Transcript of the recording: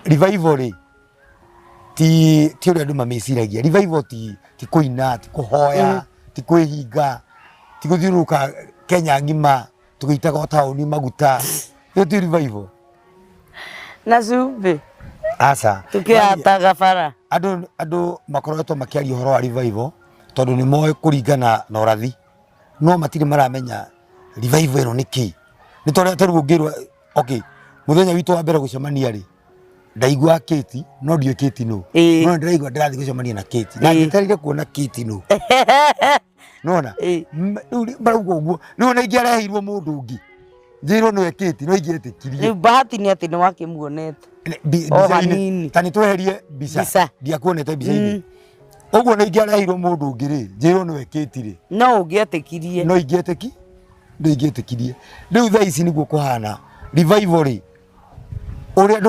Revival rĩ, ti ũrĩa andũ mamĩciragia. Revival ti kũina, ti kũhoya, ti kwĩhinga, ti gũthiũrũrũka Kenya ng'ima tũgĩitaga o taũni maguta. Ĩyo ti revival. Na cumbĩ. Aca. Tũkĩhataga bara. Andũ makoretwo makĩaria ũhoro wa revival tondũ nĩ moĩ kũringana na ũrathi, no matirĩ maramenya revival ĩno nĩ kĩĩ. Nĩ ta ũrĩa ta rĩu ũngĩrwo, okay, mũthenya witũ wa mbere gũcemania rĩ, ndaigua Kate no ndiũĩ Kate nũ. No ndĩraigua ndĩrathiĩ gũcemania na Kate na njetereire kuona Kate nũ. Nona rĩu marauga ũguo, rĩu ona ingĩareheirwo mũndũ ũngĩ njĩrwo nĩwe Kate, no ingĩetĩkirie. Rĩu bahati nĩ atĩ nĩ wakĩmuonete. O Mbica-inĩ. hanini. Ta nĩ tweherie mbica. Mbica. Ndiakuonete mbica-inĩ. Ũguo na ingĩareheirwo mũndũ ũngĩ rĩ, njĩrwo nĩwe Kate rĩ, no ũngĩetĩkirie. No ingĩetĩki, no ingĩetĩkirie. Rĩu thaa ici nĩguo kũhana revival rĩ, ũrĩa andũ